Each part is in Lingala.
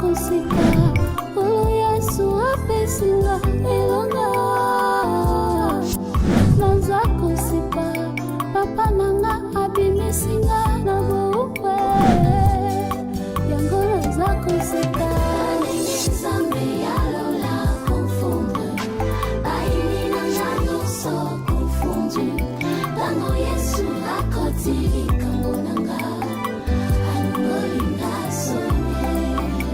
koseka Nkolo Yesu apesi nga elonga Naza koseka papa na nga abimisi nga na bowumbu Yango naza koseka Nalingi Nzambe ya lola confondre Bayini na nga nyonso confondu Tango Yesu akoti likambo na nga alongoli nga soni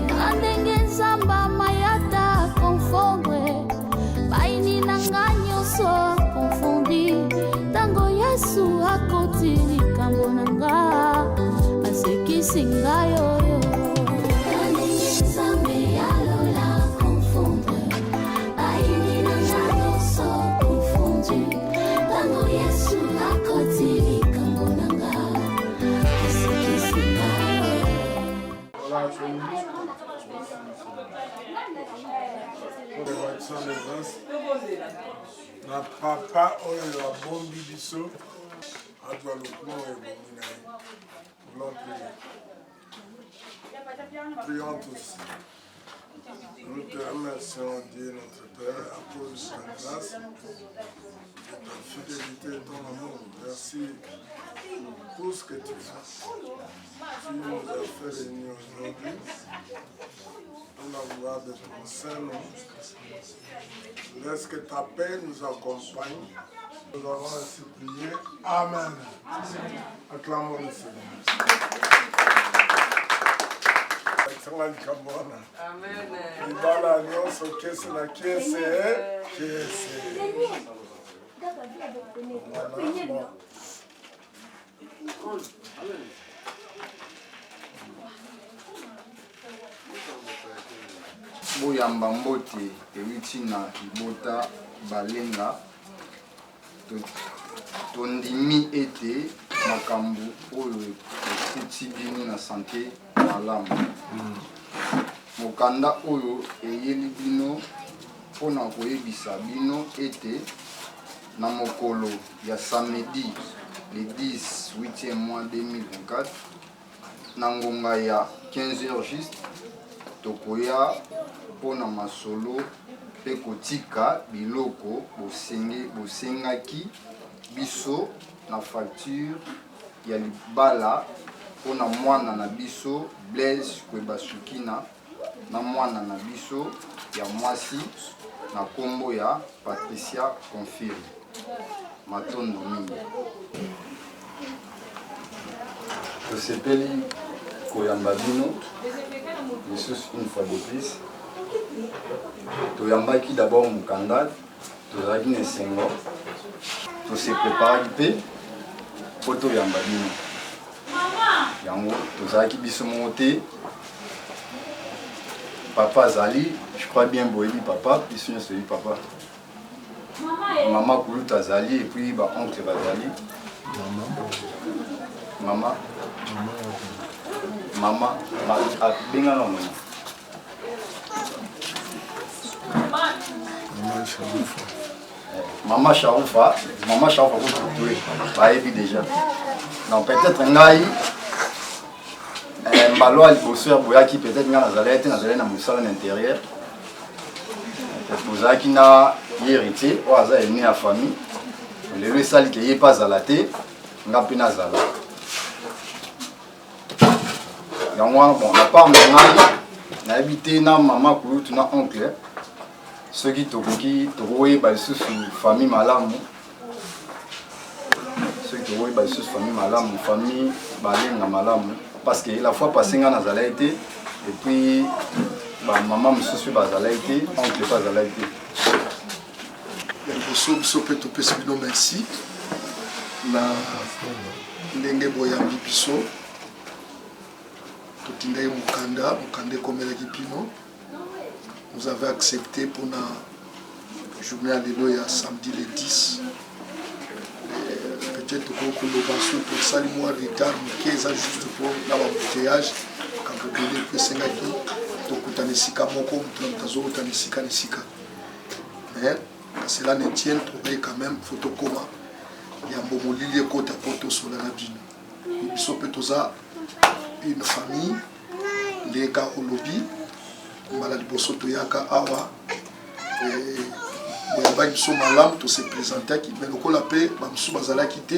Na ndenge Nzambe amayata confondre Bayini na nga nyonso confondi Tango Yesu akoti likambo na nga asekisi ngai oyo Nalingi Nzambe ya lola confondre Bayini na nga nyonso confondu Tango Yesu akoti likambo na nga asekisi ngai oyo Voilà, tu na papa oyo abombi biso azwa lokumu oyo ebongi na ye. Voulons prier. Prions tous. Nous te remercions, Dieu notre Père, à cause de ta grâce, de ta fidélité et ton amour. Merci pour tout ce que tu fais. Tu nous as fait réunir aujourd'hui pour la gloire de ton Saint-Nom. Laisse que ta paix nous accompagne. Nous avons ainsi prié. Amen. Acclamons le Seigneur. Esanga likambo wana libala nyonso kese na kese kese. Voilà, bon. Boyamba mbote ewiti na libota Balenga. Tondimi ete makambo oyo ekuti bino na sante malamu. Mokanda oyo eyeli bino mpo na koyebisa bino ete na mokolo ya samedi le 10 8e mois 2024 na ngonga ya 15 heures juste tokoya mpo na masolo mpe kotika biloko bosenge, bosengaki biso na facture ya libala mpo na mwana na biso Blaise Kwebasukina na mwana na biso ya mwasi na kombo ya Patricia Confirme. Matondo mingi. Tosepeli koyamba bino lisusu une fois de plus. Toyambaki d'abord mokanda, tozalaki na esengo, tose preparaki mpe mpo toyamba bino. Yango tozalaki biso moko te, papa azali, je crois bien boyebi papa, biso nyonso toyebi papa. Mama kulutu azali et puis ba oncle bazali. Mama mama abenga na mama. Mama Sharufa, mama Sharufa kutu bayebi déjà. Donc peut-être ngai eh, mbalo ya liboso ya boyaki peut-être ngai nazalaki te, nazalaki na mosala na intérieur. Tozalaki na ye héritier oyo aza aîné ya famille. Lelo esali ke ye mpe azala te, nga mpe nazala. Yango wana bon, na part na ngai nayebi te na mama kulutu na oncle soki tokoki tokoyeba lisusu famille malamu, soki tokoyeba lisusu famille malamu, famille Balenga malamu, parce que la fois passée nga nazalaki te et puis ba mama mosusu mpe bazalaki te, oncle mpe azalaki te. Ya liboso biso mpe topesi bino merci na ndenge boyambi biso. Totindaki mokanda, mokanda ekomelaki bino. Vous avez accepté mpona journée ya lelo ya samedi le 10. Peut-être tokoki koloba soki tosali mwa retard moke, eza juste mpo na baembouteillage, makambo ebele mpo esengaki tokutana esika moko, moto na moto azokutana esika na esika. Mais cela ne tienne, tokoki quand même fo tokoma yambo molili ekota mpo tosola na bino. Biso mpe toza une famille, ndenge kaka olobi. Mbala liboso toyaka awa eh, boyambaki biso malamu, tose presentaki, mais lokola mpe bamosusu bazalaki te,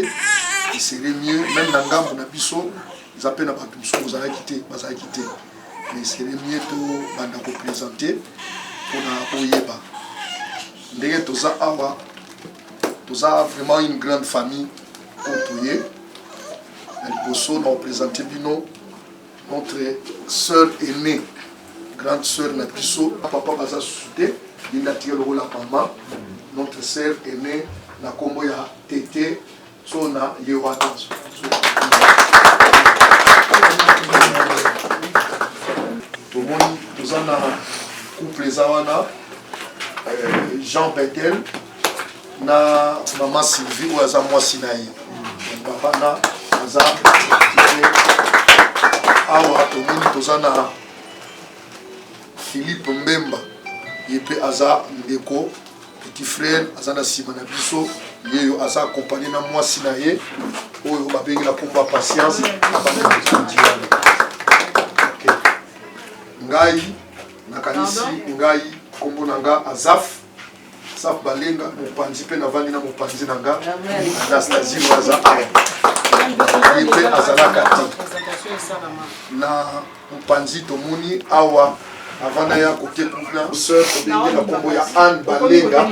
il serait mieux même na ngambo na biso eza mpe na bato mosusu bozalaki te, bazalaki te, mais il serait mieux tobanda kopresente mpona boyeba ndenge toza awa. Toza vraiment une grande famille oyo toye na liboso na kopresente bino notre sœur aînée, grande sœur na biso. Papa baza susu te, ye nde atika lokola mama, notre sœur aînée na nkombo ya Tete Tsona ye wana. Tomoni toza na couple eza wana euh, Jean Betel na mama Sylvie oyo aza mwasi na ye, papa na aza awa. Tomoni toza na Philippe Mbemba, ye mpe aza ndeko petit frère, aza na nsima na biso, yeyo aza accompagné na mwasi na ye oyo babengi na nkombo ya Patience abandi wana. Okay. Ngai nakanisi ngai nkombo na nga Azaf Azaf Balenga mopanzi, mpe navandi na mopanzi na nga Anastasie oyo aza awa, ye mpe azalaka te na mopanzi. Tomoni awa avanda ya kote kuna sœur tobengi na nkombo ya Anne Balenga,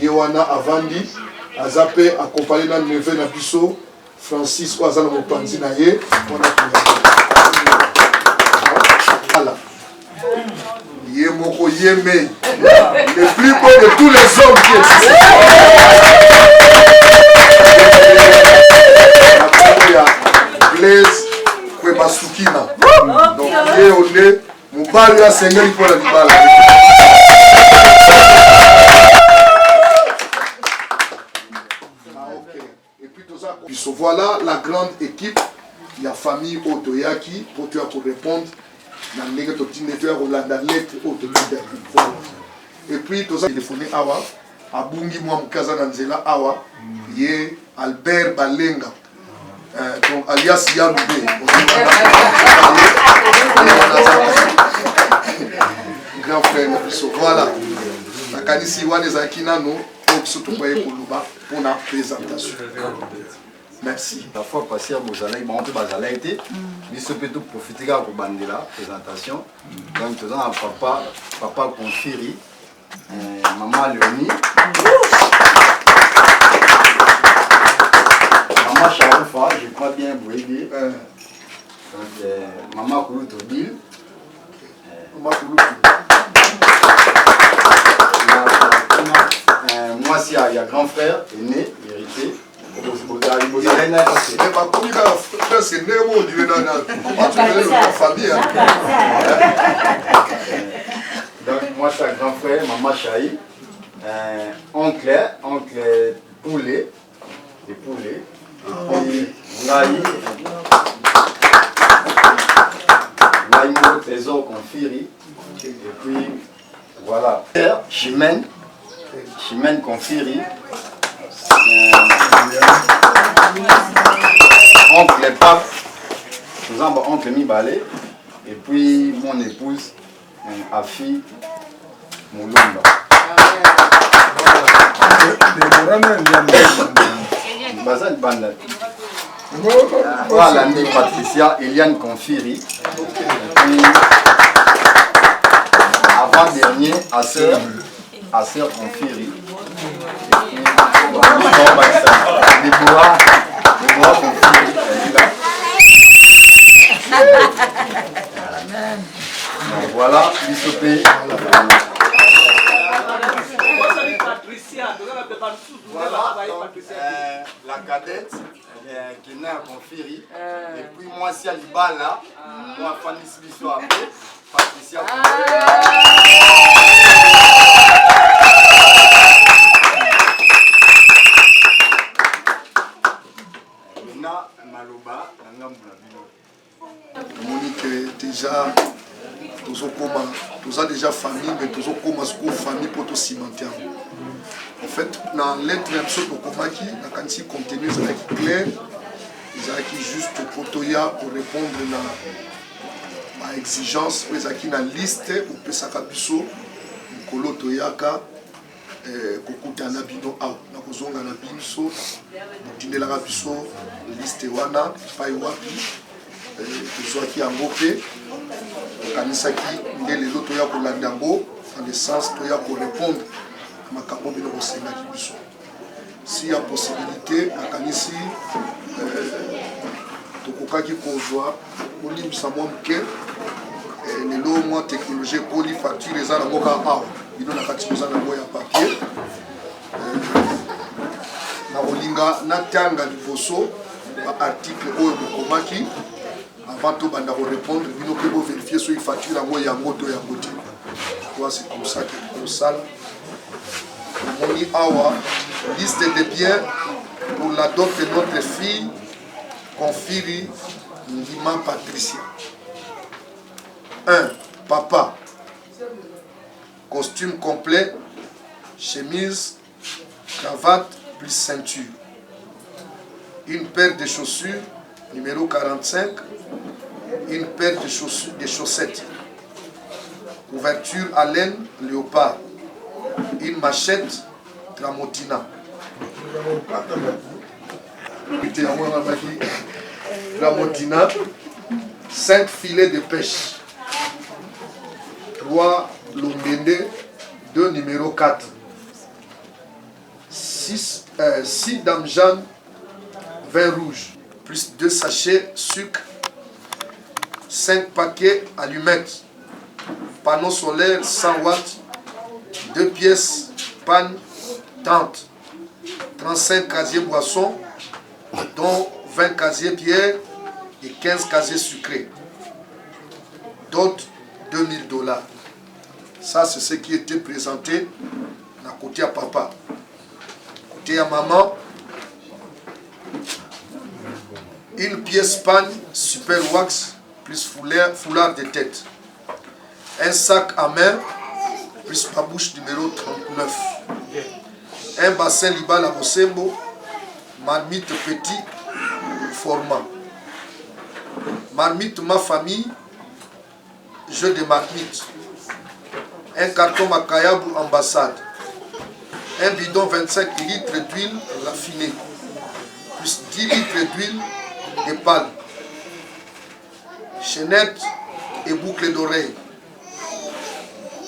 ye wana avandi, aza mpe accompagné na neveu na biso Francis oyo aza na mopanzi na ye wana. Voilà. Ye moko ye mei, le plus beau de tous les hommes qui existent, na nkombo ya Blaise Kwebasukina. Donc ye onde mobali oyo asengeli mpo na libala. Ah, ok. Et puis toza biso, voilà la grande équipe ya famille oyo toyaki mpo toya korépondre na ndenge totindi, toya kolanda lettre oyo totindaki. Voilà. Et puis toza telefone awa, abungi mwa moke, aza na nzela awa, ye Albert Balenga, donc alias Yalube, grand frère na biso. Voilà, nakanisi wana ezalaki nano oyo biso tokoki koloba mpona présentation. Merci. La fois passée bozalaki, bango mpe bazalaki te, biso mpe toprofite kaka kobandela présentation. Donc toza na papa Confiri, mama Léonie, mama Sharufa, je crois bien boyebi, donc mama Kulutu Odile, mama Kulutu, mwasi ya grand frère aîné hérité. Bakomi kaka presque ndenge moko ondire na famille. Donc mwasi ya grand frère, mama Chai, oncle Poulet et Poulet, et puis ngai moko Trésor Confiri, et puis voilà Chimène Confiri, oncle Pape, toza ba oncle mibale, et puis mon épouse Afi Mulumba. Baza libanda. Voilà, nde Patricia Eliane Confiri. Et puis, avant-dernier, à sœur Confiri. Et puis, bon, Déborah Confiri, elle est là. Donc voilà, biso mpe. Voilà, donc, la cadette Kena ya Confiri, et puis mwasi ya libala oyo afandisi biso après, Patricia. Na maloba na ngambo na bino. Tomoni ke déjà tozokoma, toza déjà famille, mais tozokoma sikoyo famille mpo tocimenter yango. En fait, na lettre ya biso tokomaki, nakanisi contenu ezalaki clair, ezalaki juste mpo toya korépondre na Ba exigence oyo ezalaki na liste bopesaka biso mokolo toyaka eh, kokutana na bino awa na kozonga na biso, botindelaka biso liste wana epai wapi eh, tozwaki yango mpe tokanisaki nde lelo toya kolanda yango dans le sens toya korépondre na makambo bino bosengaki biso. Si ya possibilité, nakanisi eh, tokokaki kozwa kolimbisa mwa moke eh, lelo mwa technologie ekoli, facture eza nango kaka awa, bino na kati boza nango ya papier. Eh, nakolinga natanga liboso baarticle oyo bokomaki avant tobanda korépondre bino mpe boverifie soki facture yango yango to yango te. Je crois c'est comme ça que kosala. Tomoni awa liste de biens pour la dot de notre fille Confiri Ndima Patricia. 1. Papa, costume complet, chemise, cravate plus ceinture. Une paire de chaussures numéro 45, une paire de chaussures, de chaussettes. Couverture à laine léopard, une machette Tramotina. Tramotina, 5 filets de pêche, 3 londende, 2 numéro 4, 6, 6 dames Jeanne, vin rouge, plus 2 sachets sucre, 5 paquets allumettes, panneau solaire 100 watts, 2 pièces panne tente, 35 casiers boissons, dont 20 casiers bière et 15 casiers sucrés. Dot 2000 dollars. Ça, c'est ce qui était présenté na côté à papa. Côté à maman, une pièce panne super wax plus foulard, foulard de tête. Un sac à main plus babouche numéro 39. Un bassin libala bosembo, marmite petit format. Marmite ma famille, jeu de marmite. Un carton makayabu ambassade. Un bidon 25 litres d'huile raffinée plus 10 litres d'huile de palme. Chaînette et boucle d'oreille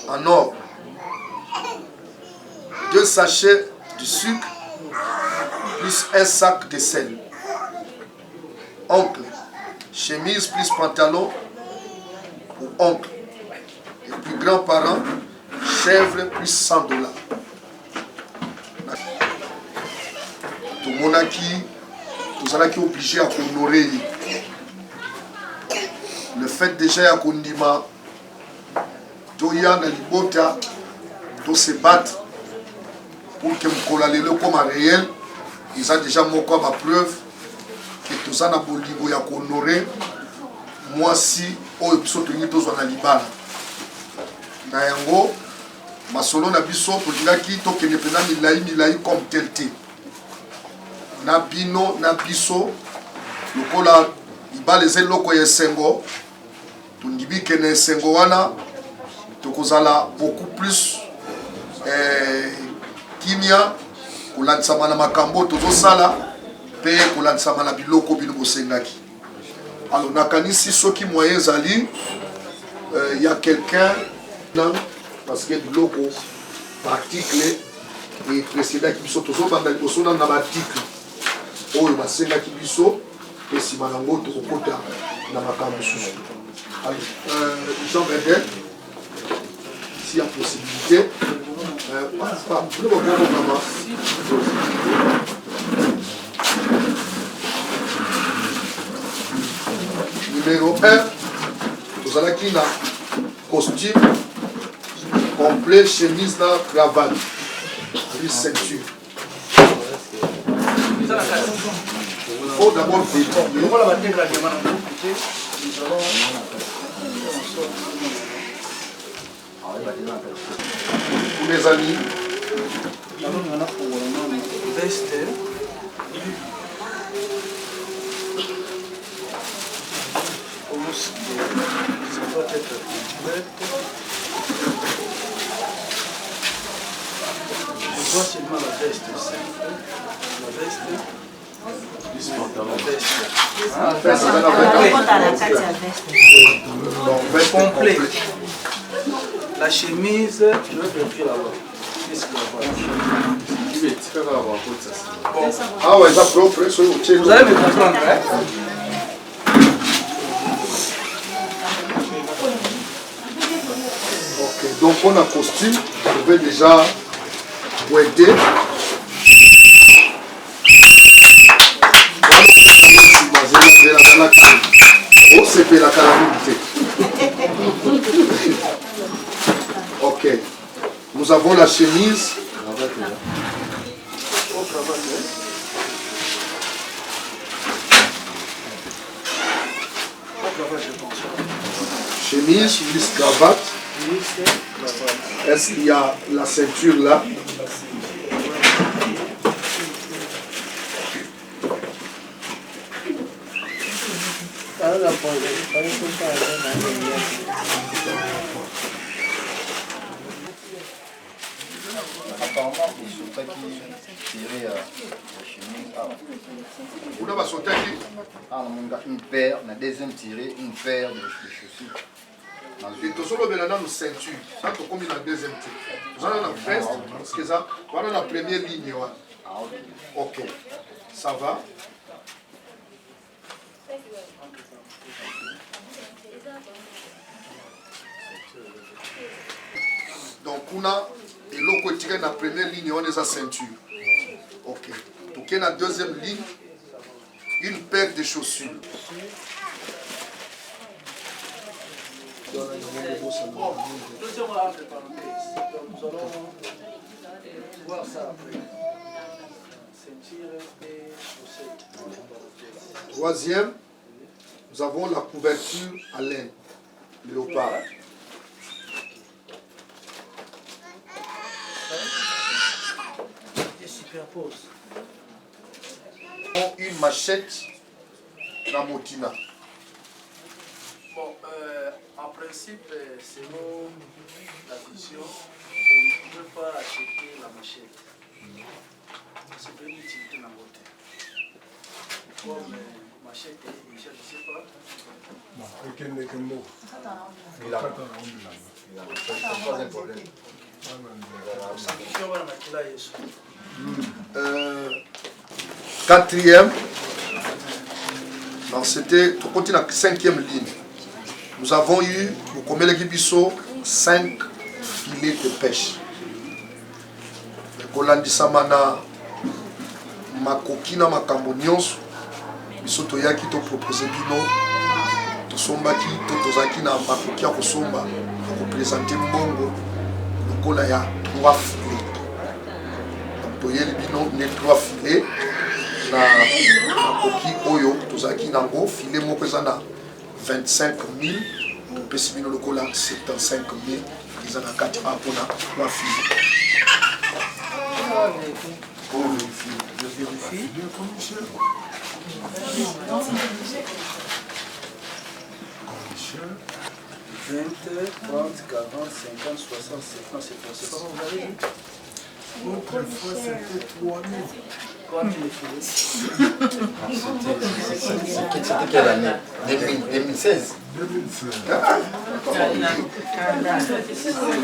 en or. 2 sachets de sucre plus un sac de sel. Oncle, chemise plus pantalon pour oncle. Et puis grands-parents, chèvre plus 100 dollars. Tomonaki tozalaki obligé ya kohonorer ye. Le fait déjà ya kondima toya na libota to se battre pour que mokolo ya lelo ekoma réel, eza déjà moko ya bapreuve ke toza na bolingo ya kohonorer mwasi oyo biso tolingi tozwa na libala. Na yango masolo na biso tolingaki tokende mpenza milai milai comme tel te na bino na biso, lokola libala eza eloko ya esengo, tondimi ke na esengo wana tokozala beaucoup plus eh, kimia kolandisama na makambo tozosala mpe kolandisama na biloko bino bosengaki. Alors nakanisi soki moyen ezali euh, ya quelqu'un parce que biloko baarticle eprécédaki biso, tozobanda liboso nano na baarticle oyo basengaki biso mpe nsima nango tokokota na makambo mosusu. Alors, Jean Bedel, s'il y a possibilité, euh, numéro 1, tozalaki na costume complet, chemise na cravate plus ceinture. Il faut d'abord vérifier. Pour les amis, veste doit être complète. Je vois seulement la veste simple. La veste. La veste. Complet. La chemise, je vais vérifier là-bas. Ah ouais, eza propre, soki otie. Vous allez me comprendre, hein? Ok, donc on a costume, je vais déjà pointer. osepelaka na mingi te ok nous avons la chemise Chemise plus cravate. Est-ce qu'il y a la ceinture là Apparemment, basotaki tire ya chemise awa. Kuna basotaki? Awa namoni ka une paire, na deuxième tire, une paire de chaussures. Et tozolobela nanu ceinture, sa tokomi na deuxième te. Toza na veste, parce que eza wana na première ligne wana. Ah, ok. Ok, ça va. Donc kuna eloko etikali na première ligne wana eza ceinture. Ok. Toke na deuxième ligne, une paire de chaussures. Bon, deuxième entre parenthèses. Donc nous allons voir ça après. Ceinture et chaussettes. Troisième, nous avons la couverture à laine, léopard. Et superpose. Une machette na motina. Bon, euh, en principe, selon la vision, on ne peut pas acheter la machette. C'est une utilité dans votre. Comme machette, je ne sais pas. Ekendeke mboka. Pas un problème. Sanctifié wana makila Yesu. Euh, quatrième, non, c'était, tokoti na cinquième ligne. Nous avons eu, bokomelaki biso 5 filets de pêche. Kolandisama na makoki na makambo nyonso biso toyaki topropose bino tosombaki to tozalaki na makoki ya kosomba ya kopresente mbongo lokola ya 3 filet donc toyeli bino nde 3 filet na makoki oyo tozalaki nango filet moko eza na 25 000 topesi bino lokola 75 000 eza na kati awa mpona 3 filet. Pour vérifier. Je vérifie. 20, 30, 40, 50, 60, 70, 70. C'est pas vous avez dit Autrefois, c'était 3000. 3000 filets. C'était quelle année 2016 2016.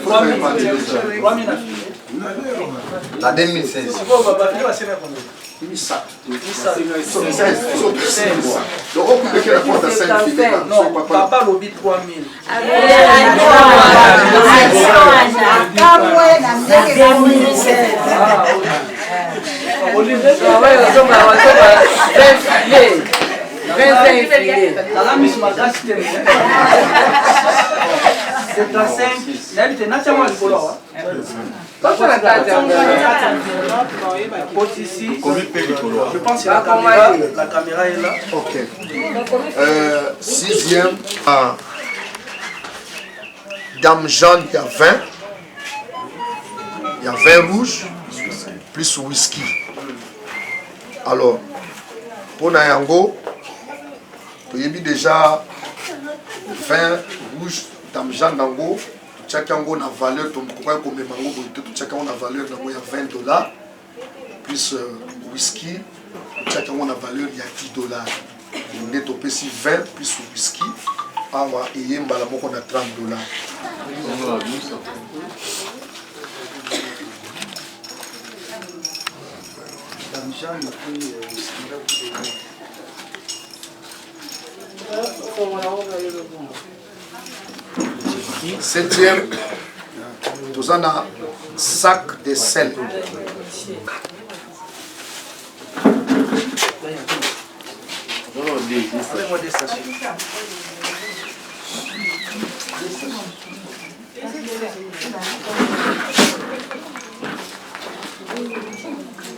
3000 na filet. Na 2016. Sikoyo bafile basenga combien? Misato. Misato. 16. Donc okubekela porte 5 filets. Non, papa alobi 3000. Ah, Naza miso makasi te. 75 nayebi te natya mwa likolo awa. Ici, je pense que la caméra, la caméra est là. Ok. Euh, sixième, ah, Dame Jeanne, il y a 20. Il y a 20 rouges, plus whisky. Alors, pour Nayango, tu as déjà 20 rouges. Damjan yango totiaki yango na valeur, tokokaki komema yango boye te, totiaki yango na valeur yango ya 20 dollars plus whisky, totiaki yango na valeur ya 10 dollars. Nde topesi 20 plus whisky awa eye mbala moko na 30 dollars. Septième, toza na sac de sel.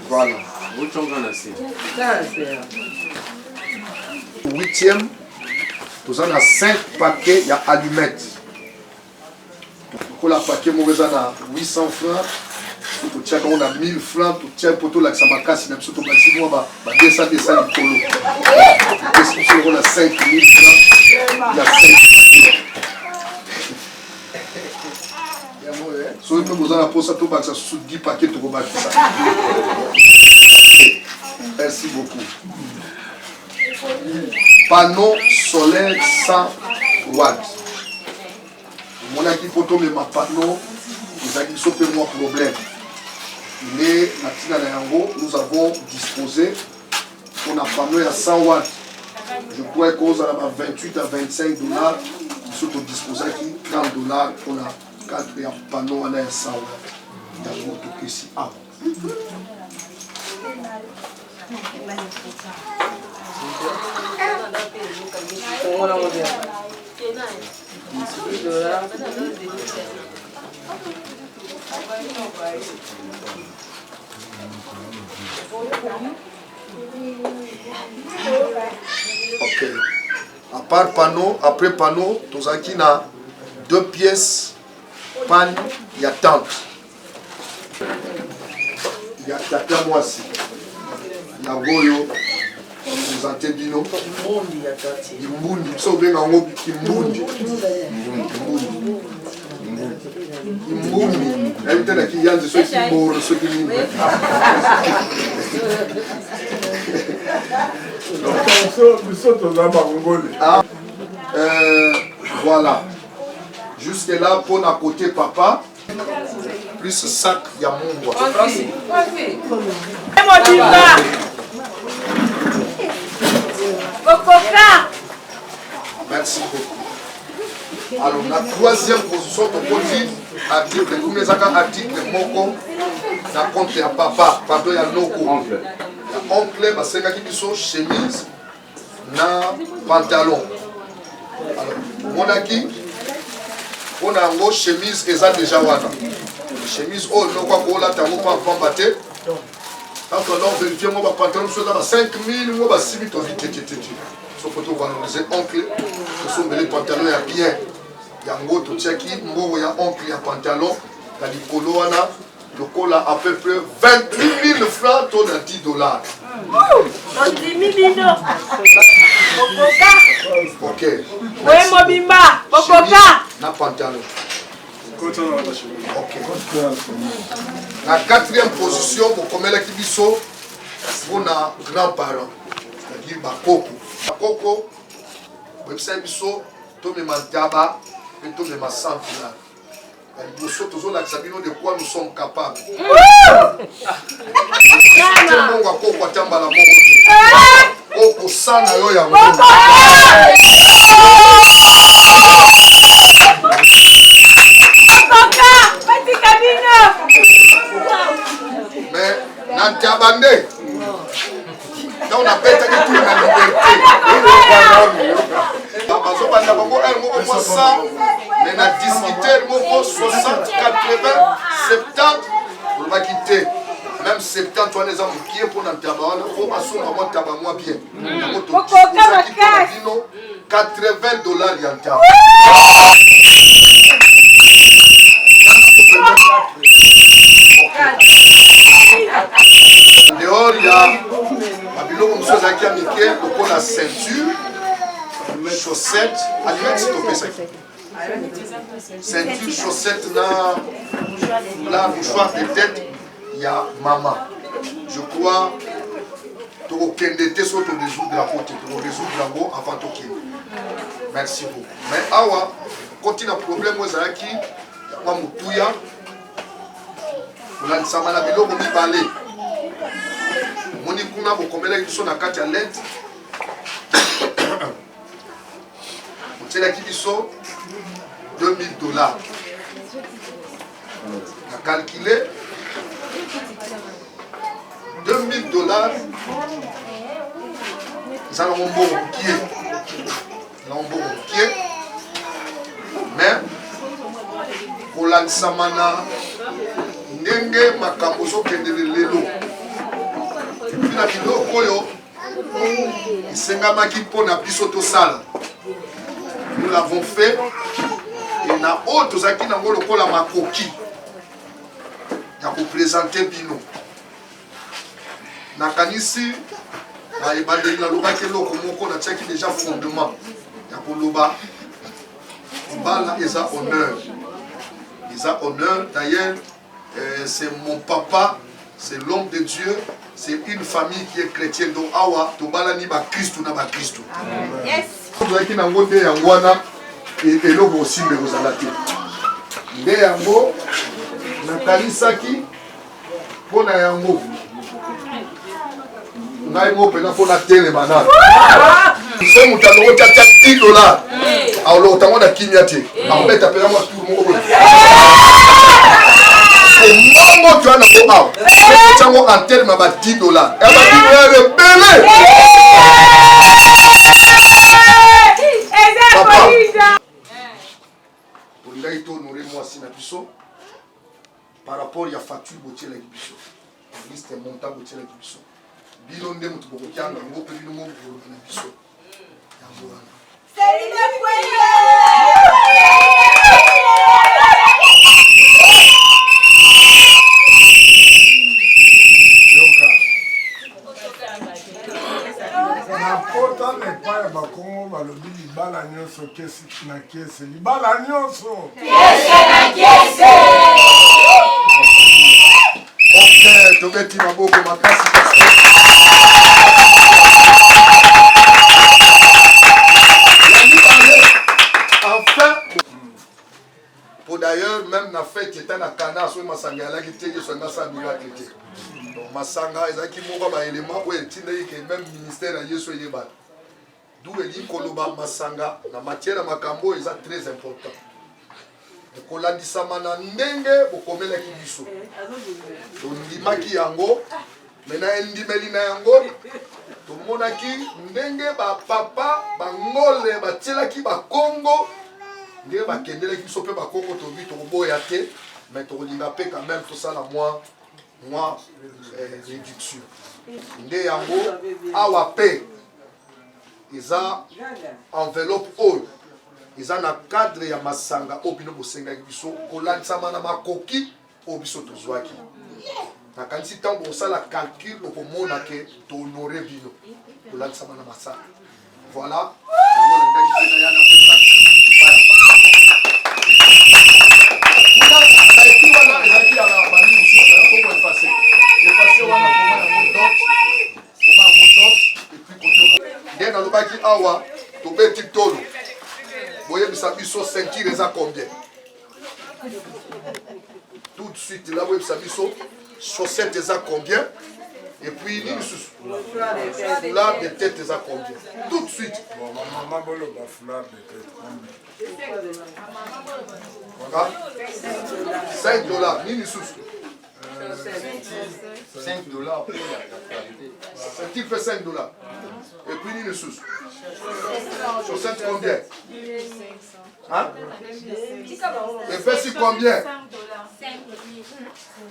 Voilà. Huitième, toza na 5 paquets ya allumette. Lokola paquet moko eza na 800 francs, so totiaka yango na 1000 francs, totia mpo tolakisa makasi na biso, tobakisi mwa ba 200 200 likolo. Topesi biso lokola 5000 francs ya 5. Soki mpe boza na mposa tobakisa susu 10 paquet, tokobakisa. Merci beaucoup. Panneau solaire 100 watts. Omonaki mpo tomema panneau ezalaki biso mpe mwa problème. Nde na ntina na yango nous avons disposé mpona panneau ya 100 watts. Je crois ekozala ba 28 à 25 dollars. Biso todisposaki 30 dollars mpona cadre ya panneau wana ya 100 watts. Yango topesi awa. Ok. À part panneau, après panneau, tozalaki na deux pièces panne ya tente. Ya tata mwasi yango oyo présente bino kimbundi, biso obenga yango kimbundi, kimbundi nayebi te na kiyanzi soki kimboro soki nini. Biso toza bangole. Voilà, jusque là mpona côté papa plus sac ya mungwa. Mobimba. Kokoka. Merci beaucoup. Alors, la troisième position, tokoti article kuna ezaka article moko na compte ya papa, pardon, ya noko, ya oncle. Basengaki biso chemise na pantalon. Alors omonaki mpo na yango chemise eza deja wana, chemise oyo noko akolata yango pamba te. Tanto alors vérifie ngo bapantalon mosusu eza ba 5000 ngo ba 6000, tovi tetetete. So po tovalorize oncle, tosombele pantalon ya bien. Yango totiaki mbongo ya oncle ya pantalon na likolo wana lokola à peu près 28 000 francs to na 10 dollars. Tondimi bino. Bokoka. Ok. Oye mobimba, bokoka. Na pantalon. Ok. Na quatrième position, bokomelaki biso mpona grand-parent, c'est-à-dire bakoko. Bakoko, boyebisaki biso tomema ntaba mpe tomema 100 dollars. Ya liboso tozolakisa bino de quoi nous sommes capables. Te mbongo akoko ata mbala moko te. Okosana yo yango. Bokoka, batika bino. Mais na ntaba nde ntango nabetaki tuna na liberté bazobanda bango heure moko mwa 100, mais na discuter moko 60, 80, 70, olobaki te même 70 wana eza mokie mpo na ntaba wana, po basomba mwa ntaba mwa bien. Yango todisposaki mpona bino 80 dollars ya ntaba. Dehors ya babiloko mosusu ezalaki ya mike lokola ceinture, chaussette, allumette topesaki. Ceinture, chaussette na la mouchoir de tête ya mama. Je crois tokokende te soki toresoudre yango te, tokoresoudre yango avant tokende. Merci beaucoup. Mais awa koti na problème oyo ezalaki ya mwa motuya kolandisama na biloko mibale. Omoni kuna bokomelaki biso na kati ya lettre, otielaki biso 2000 dollars na calcule 2000 dollars eza nango mbongo mokie, nango mbongo mokie, mais kolandisama na ndenge makambo ozokendele lelo epuis na biloko oyo esengamaki mpo na biso tosala, nous l'avons fait, et na oyo tozalaki nango lokola makoki ya kopresente bino. Nakanisi na ebandeli nalobaki eloko moko, natiaki deja fondement ya koloba libala eza honneur, eza honneur. D'ailleurs c'est mon papa, c'est l'homme de Dieu, c'est une famille qui est chrétienne. Donc awa tobalani ba Kristu na ba Kristu. Yes. Tozalaki nango nde yango wana, eloko kosimba ekozala te. Nde yango nakanisaki mpo na yango ngai moko mpenza mpo natelema nano. So moto alokoti atya 10 dollar, alokota yango na kimia te, akobeta mpenza mwa tour moko boye. Mbongo toya nango awa, otyango en terme ya ba 10 dollar, ya ba 10 dollar ebele. Papa, tolingaki tohonore mwasi na biso par rapport ya facture botielaki biso, liste montant botielaki biso. Bino nde moto bokotianga yango mpe bino moko bokoloba na biso yango wana. Na pota na epai ya bakongo balobi libala nyonso kesi na kesi, libala nyonso kese na kese. Ok, tobeti maboko makasi. Ya mibale, enfin, po d'ailleurs même na fête eta na Cana, soki masanga eyalaki te, Yesu alingi asala miracle te. Donc masanga ezalaki moko ya baélément oyo etindaki ke même ministère ya Yesu eyebana. D'où elingi koloba masanga na matière ya makambo oyo eza très important. Kolandisama na ndenge bokomelaki biso, tondimaki yango, me na endimeli na yango tomonaki ndenge bapapa bangole batielaki bakongo, ndenge bakendelaki biso mpe bakongo, tolobi tokoboya te, me tokolinga mpe quand même tosala mwa mwa réduction. Nde yango awa mpe eza enveloppe oyo eza na cadre ya masanga oyo bino bosengaki biso, kolandisama na makoki oyo biso tozwaki. Nakanisi ntango bokosala calcul bokomona ke tohonore bino kolandisama na masanga. Voilà, yango nalingaki mpe naya napesa epai ya papa. Kuna baekri wana ezalaki ya banini mosusu, ya kongo efase efase wana, koma yango dot, koma yango dot, epuis kote nde nalobaki awa tobeti tolo. Boyebisa biso ceinture eza combien tout de suite là, boyebisa biso chaussette eza combien, et puis nini lisusu, foulard de tête eza combien tout de suite. Bon, maman boloba foulard de tête combien? Voilà. 5 dollars. Nini lisusu? 5 dollars. Ceinture fait 5 dollars. Et puis nini lisusu? Chaussette combien? Hein? Epesi combien?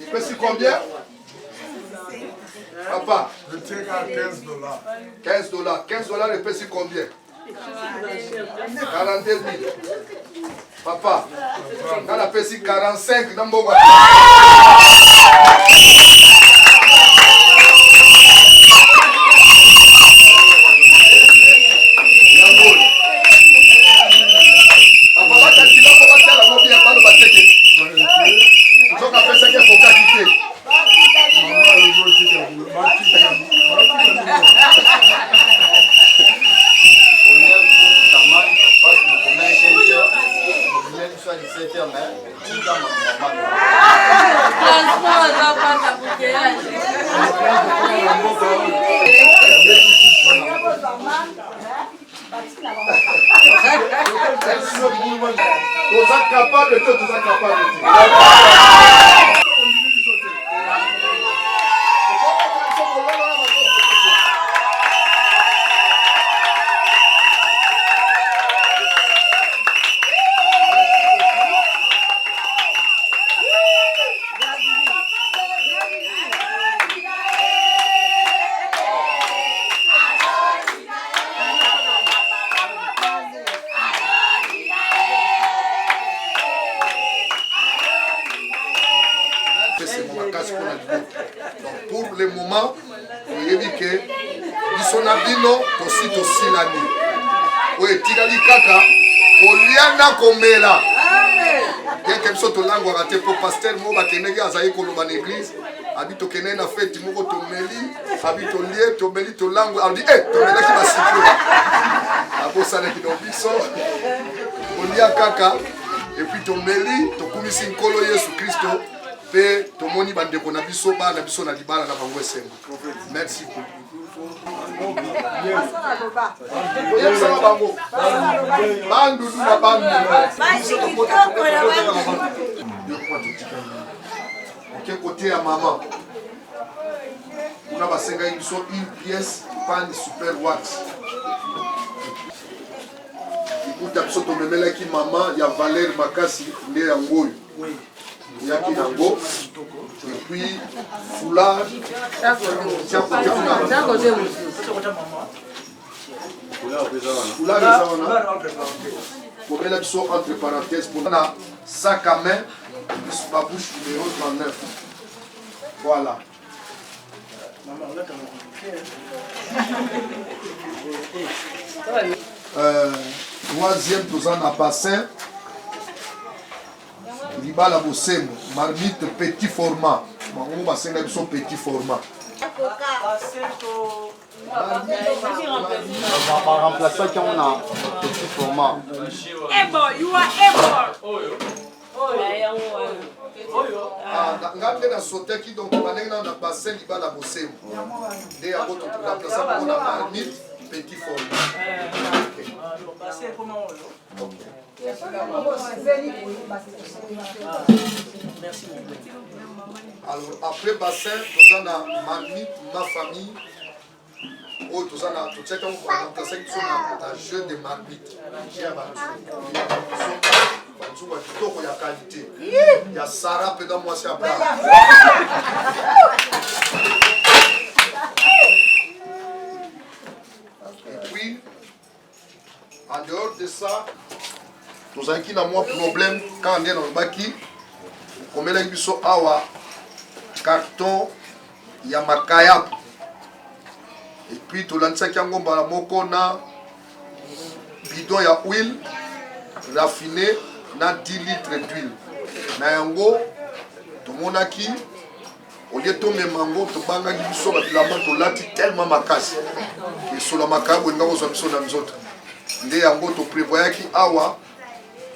Epesi combien? Papa, Je tiens à 15 dollars. 15 dollars. 15 dollars epesi combien? 42 000. Papa, nga napesi 45 na mbongo. Yango. Papa, bakalkula mpo batala yango. mais tika mama. Toza capable te, toza capable te. Makasi mpona libota. Donc pour le moment toyebi ke biso na bino tosi tosilani, oyo etikali kaka kolia na komela. Bien ke biso tolangwaka te, mpo pasteur moko bakendeki azali koloba na eglise, abi tokendeki na feti moko, tomeli, abi tolie, tomeli, tolangwe, alobi e tomelaki basukre, abosanaki. Donc biso kolia kaka et puis tomeli, tokumisi Nkolo Yesu Kristo mpe tomoni bandeko na biso, bana na biso na libala na bango, esengo. Merci. Oyebisaka bango bandudu na bandudu. Oke kote ya mama kuna, basengaki biso une pièce pane super wax. Ikuta biso tomemelaki mama ya valeur makasi nde yango oyo oyaki nango, et puis foulard tia kote kuna, foulard eza wana, komela biso entre parenthèse mpona sac à main babouche numéro 39, voilà. Troisième, toza na bassin libala bosembo, marmite petit format, bango basenga biso petit format. Baremplaçaki yango na petit format. Able, you are able. Ah, nga nde nasotaki, donc bandenge nano na bassin libala bosembo nde yango toremplaça bango na marmite petit format. Ok. Alors après bassin, toza na marmite ma famille oyo toza na totiaki yango, baremplaçaki biso na jeu de marmite ya banzungu, banzungu ya kitoko ya qualité ya Sara mpenza, mwasi ya Abraham. Et puis en dehors de ça, tozalaki na mwa problème kaka nde nalobaki, okomelaki biso awa carton ya makayabu et puis tolandisaki yango mbala moko na bidon ya huile raffiné na 10 litres d'huile. Na yango tomonaki olie tomema yango, tobangaki biso babilamba tolati tellement makasi, esola makayabu elinga kozwa biso na nzoto. Nde yango toprévoyaki awa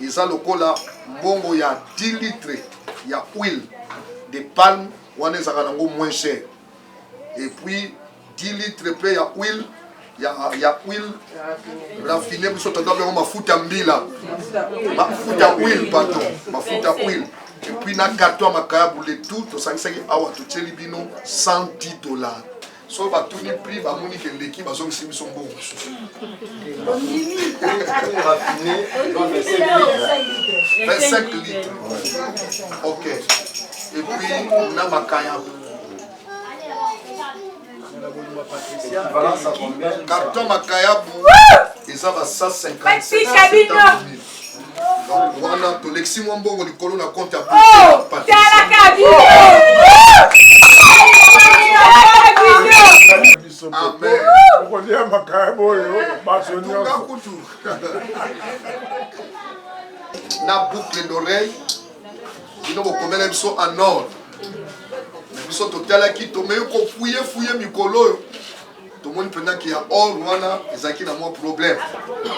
eza lokola mbongo ya 10 litres ya huile de palme, wana ezalaka nango moins cher, et puis 10 litres mpe ya huile ya huile raffiné. Biso todobi yango mafuta mbila, mafuta huile, pardon, mafuta huile, et puis na carton ya makayabu. Le tout tosangisaki awa, totieli bino 110 $. Soki batuni prix, bamoni ke leki, bazongisi biso mbongo mosusu. Raffiné, 25 litres, ok, et puis na makayabu. Équivalence à combien? Carton makayabu eza ba 157. Batika bino. Donc wana tolekisi mwa mbongo likolo na compte ya Talaka bino. Talaka bino. Biso Amen. okolia makayabo oyo bato Tunga nyonso. Kutu na boucle d'oreille, bino bokomela biso en or, mais biso totalaki, tomei kofouiller fouiller mikolo oyo, tomoni mpenzaki ya or wana ezalaki na mwa problème,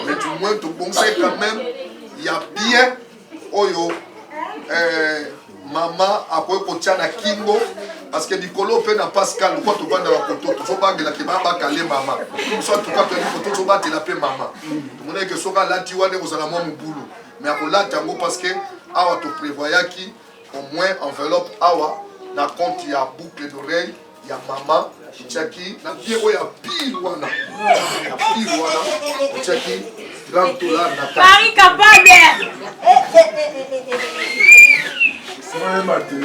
mais du moins tobongisaki quand même ya bien oyo. eh, mama akoki kotia na kingo parce que likolo mpe na pascal lokwa tovandaka koto tozobangela ke babakale mama so atuka toyebi koto tozobatela mpe mama tomonaki ke soki alati wana ekozala mwa mobulu mais akolata yango parce que awa toprevoyaki au moins enveloppe awa na compte ya boucle d'oreille ya mama otiaki na bie oyo ya pire wana ya pire wana otiaki 30 dollars na Paris capable. Soyeba te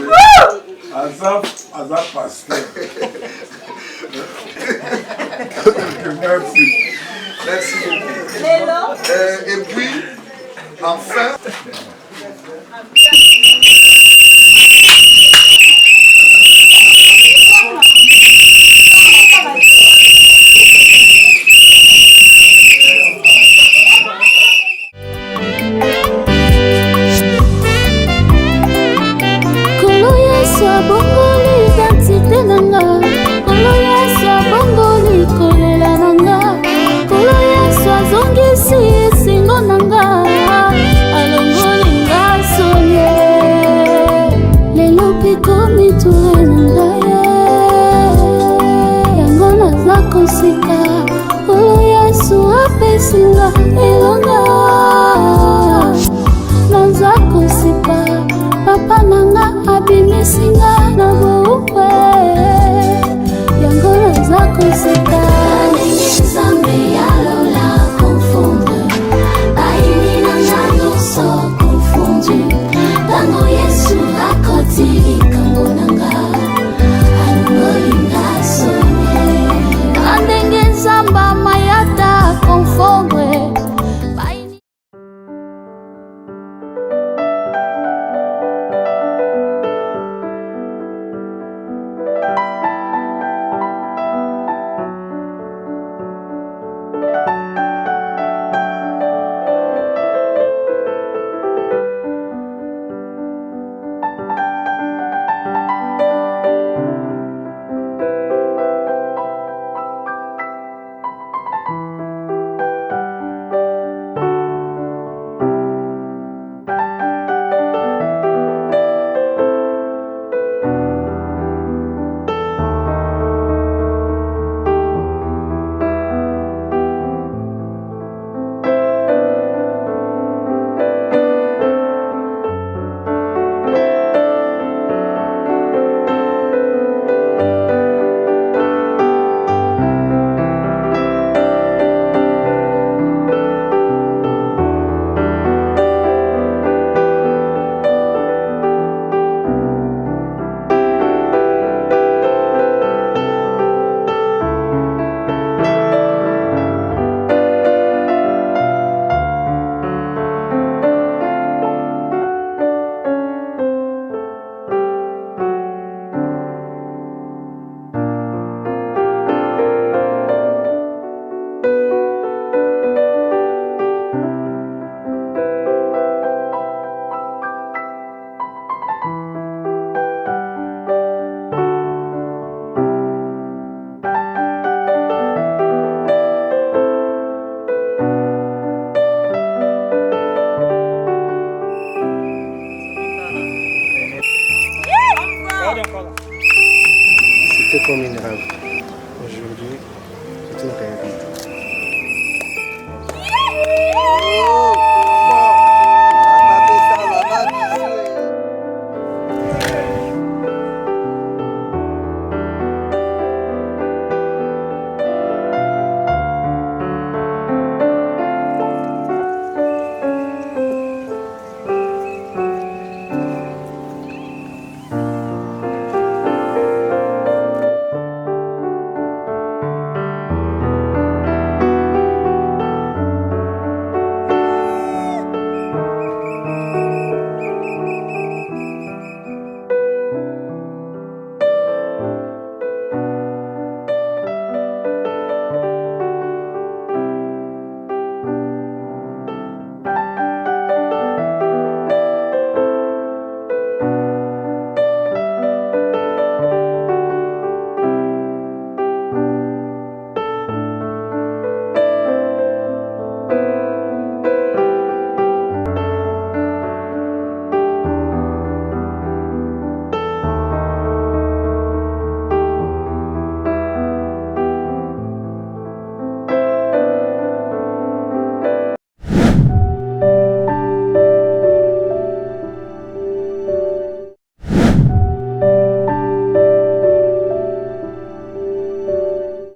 aza aza pasteur. Merci. Merci beaucoup. Et puis enfin Kolo Yesu abongoli identite na nga Kolo Yesu abongoli kolela na nga Kolo Yesu azongisi esengo na nga alongoli nga soni lelo mpe komi toure na ngai yango naza koseka Kolo Yesu apesi nga elonga naza koseka papa na nga abimisi nga na boupe yango naza koseka ndenge nzambe ya lola confondre bayini na nga nyonso confondu ntango yesu akoti likambo na nga alongoli nga soni na ndenge nzambe amayata confondre bayini C'était comme une rêve.